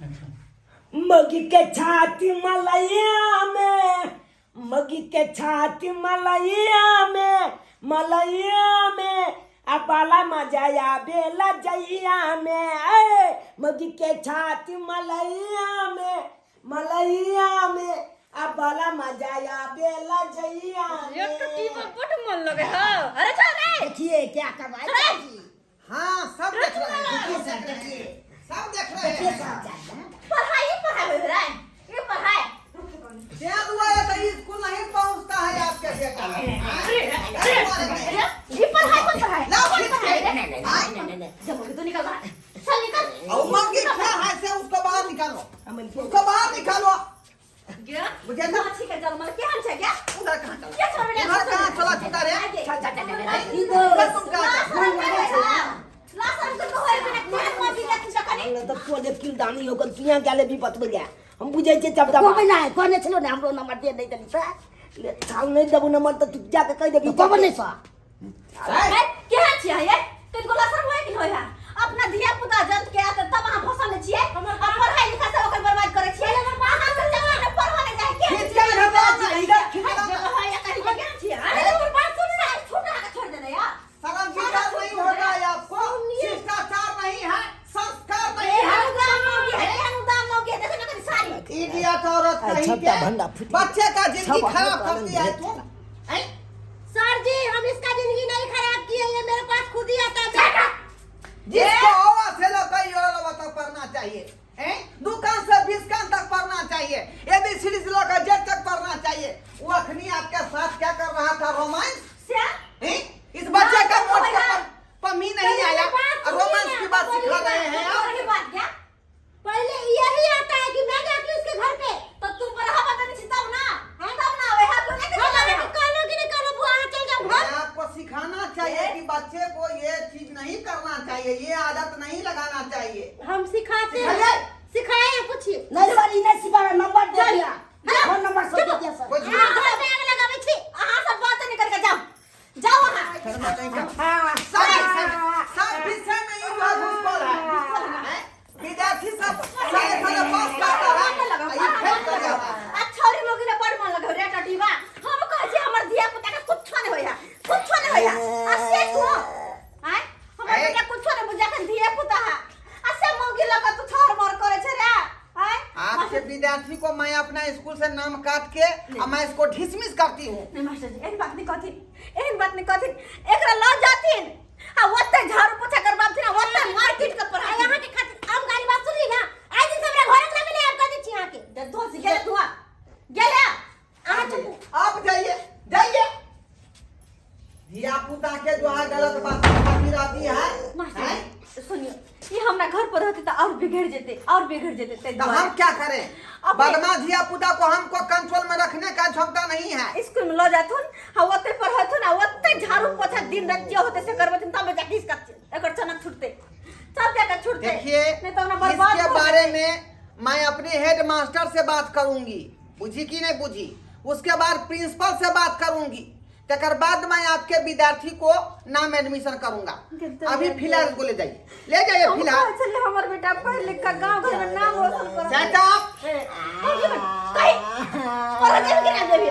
मगी के छाती मलैया में, मगी के छाती मलैया में, मलैया में आ बाला मजा आबेला जइया में। ए मगी के छाती मलैया में, मलैया में आ बाला मजा आबेला जइया एक तो में। टीम बड़ मन लगे हो। अरे चल रे। देखिए क्या कर रहा है जी। हाँ, सब देख रहे हैं। देखिए सर, देखिए। सब देख रहे देखिए हैं। सर। पढ़ाई पढ़ाई हो रहा है ये पढ़ाई। क्या दुआ है तो स्कूल नहीं पहुंचता है आपके बेटा। अरे अरे अरे, ये पढ़ाई कौन पढ़ाई? लाओ कौन खींच पढ़ाई के। रे? नहीं नहीं नहीं नहीं। जब तो निकल रहा है, चल निकल। और उमंग की क्या है से उसको बाहर निकालो। हम उसको बाहर निकालो। गया। बुझे ना? माछी के जल मल केहन छै क्या? उधर कहाँ चला? के छोड़ रे? उधर कहाँ चला चुका रे? चल चल चल चल। उधर तुम कहाँ चला? तऽ कोने किरदानी हो गेल, तू यहाँ गेले भी बतबै जा, हम बुझै छियै सब। कहबै नहि, कहने छलहुँ ने हमरो नंबर दे नहि देली सर। ले, छाल नहि देबो नंबर तऽ तू जाके कहि देबी। कहबै नहि सर। केहन छियै ये? तनिको लसर होय कि होय है? अपना धिया पुता जन्त के आते तब अहाँ फसल ले छियै आ पढ़ाई लिखाई सब ओकर बर्बाद करै छियै। अहाँ सब जमाना पढ़ऽ नहि जाइ के। खींच के इधर लाओ, इधर खींच के लाओ। अरे हमर बात सुन ना, छूट अहाँके छोड़ देने या। शर्म विचार नहीं होता है आपको, शिष्टाचार नहीं है, संस्कार नहीं है। इडियट औरत कहीं छत्ता के। भंडा फूट। बच्चे का जिंदगी सब खराब अपने कर दिया है कारण तुम हैं? सर जी, हम इसका जिंदगी नहीं खराब किए, ये मेरे पास खुद ही आता है। जिसको हवा से लेकर योरा तक पढ़ना चाहिए हैं? दुकान से 20 कान तक पढ़ना चाहिए, ए बी सी डी से लेकर जेड तक पढ़ना चाहिए। वो अखनी आपके साथ क्या कर रहा था? रोमांस हैं? इस बच्चे का मोट के पम्मी नहीं आया और रोमांस की बात सिखा रहे हैं आप। पहले यही आता है कि मैं जाती हूँ उसके घर पे। हम अहाँके कहलहुँ कि नहि कहलहुँ, बुआ अहाँ चलि जाउ घर। आपको सिखाना चाहिए कि बच्चे को ये चीज नहीं करना चाहिए, ये आदत नहीं लगाना चाहिए। हम सिखाते हैं। सिखाइए। सिखाए हैं, पूछिए। नहीं सर, ई नहि सिखाबै, नंबर दे चल। दिया, फोन नंबर सब दे दिया सर। कोई अहाँ घर पे आग लगाबै छी। शर्मा नहीं का। सब विषय में, सब विषय में ही जो है घुसखोर है। हैं? विद्यार्थी सब सारे सारे पास करता है, ये फेल कर जाता है। आ छौरी मोगी ने बड़ मन लगौ रे टटीबा। हम कहै छी हमर धिया पुता के कुछो नै होय है, कुछो नै होय है। आ से तू आय हमर ए। बेटा कुछो नै बुझा के धिया पुता है, आ से मौगी लग तू छर मर करे छै रे आय। आपके विद्यार्थी को मैं अपना स्कूल से नाम काट के और मैं इसको डिसमिस करती हूँ। नहीं मास्टर जी, एहन बात नहीं कहथिन, एहन बात नहीं कहथिन। एकरा ल जाथिन आ ओते झाड़ू पोछा करबाबथिन आ ओते मार पीट के पढ़ाई। अहाँके खातिर हम गाली बात सुनली ना, आइ दिन से हमरा घरक लगे नहि आब कह दै छी अहाँके। दे धो से गेले धुआ गेले। अहाँ चुप। आप जाइए, जाइए। धिया पुता के जो है गलत बात सिखाती रहती है। मास्टर हैं? जी, सुनियो, ये हमरा घर पर रहते तो और बिगड़ जेते, और बिगड़ जेते ते तो दुआरे। हम क्या करें? बदमाश धिया पुता को हमको कंट्रोल में रखने का क्षमता नहीं है। स्कूल में ल जाथुन आ ओते पढ़थुन आ ओते झाड़ू पोछा दिन रात जे होते से करबथिन, तब जाके इसका एकर चनक छूटते, तब जाके छूटते। देखिए, नहीं तो हमरा बर्बाद इसके हो बारे जेतै। में मैं अपने हेड मास्टर से बात करूंगी, बुझी कि नहीं बुझी? उसके बाद प्रिंसिपल से बात करूंगी, तकर बाद मैं आपके विद्यार्थी को नाम एडमिशन करूंगा। अभी फिलहाल इसको ले जाइए, ले जाइए हम फिलहाल। कहै छलियै हमर बेटा पढ़ लिख के गांव घर में नाम रोशन करत। चाचा आप कही पढ़ जेबी कि ना जेबी?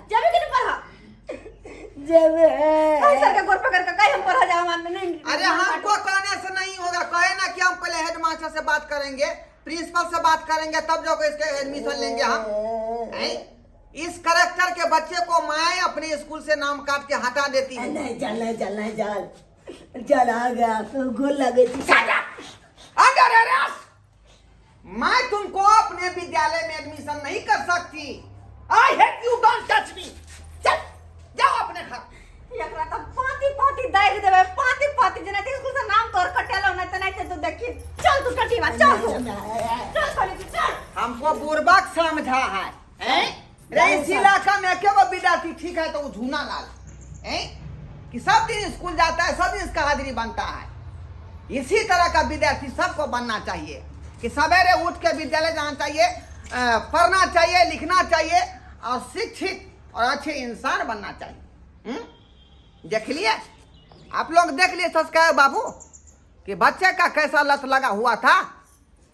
जेबी कि ना पढ़? जेबे। कही सर के गोर पकड़ के कही हम पढ़ जाओ, हम नहीं। अरे हमको कहने से नहीं होगा, कहे ना कि हम पहले हेड मास्टर से बात करेंगे, प्रिंसिपल से बात करेंगे, तब जाकर इसके एडमिशन लेंगे हम। हैं? इस करेक्टर के बच्चे को मैं अपने स्कूल से नाम काट के हटा देती हूँ। नहीं चल, नहीं चल, नहीं चल, चल आ गया तो गोल लगे थी। अगर अरेस्ट मैं तुमको अपने विद्यालय में एडमिशन नहीं कर सकती। I hate you, don't touch me. चल जाओ अपने घर। एकरा तऽ पाँति पाँति दागि देबै, पाँति पाँति, जेना स्कूल से नाम तोर कटेलौ नहि तऽ नहि तू देखी। चल तू कटीबा, चल तू, चल कहली तू चल। हमको बुरबक समझा है, हैं? रे इस इलाका में के वो विद्यार्थी ठीक है तो वो झूना लाल हैं कि सब दिन स्कूल जाता है, सब दिन इसका हाजिरी बनता है। इसी तरह का विद्यार्थी सबको बनना चाहिए कि सवेरे उठ के विद्यालय जाना चाहिए, पढ़ना चाहिए, लिखना चाहिए और शिक्षित और अच्छे इंसान बनना चाहिए। देख लिए आप लोग, देख लिए सब्सक्राइबर बाबू कि बच्चे का कैसा लत लगा हुआ था।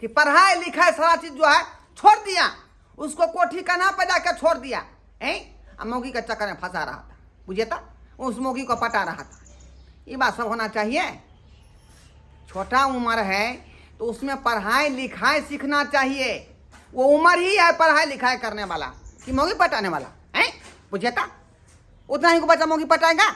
कि पढ़ाई लिखाई सारा चीज जो है छोड़ दिया, उसको कोठी कना पे जाके छोड़ दिया। हैं, आ मौगी के चक्कर में फंसा रहा था, बुझे था उस मौगी को पटा रहा था। ये बात सब होना चाहिए। छोटा उम्र है तो उसमें पढ़ाई लिखाई सीखना चाहिए। वो उम्र ही है पढ़ाई लिखाई करने वाला कि मौगी पटाने वाला। हैं, बुझे था उतना ही को बच्चा मौगी पटाएगा।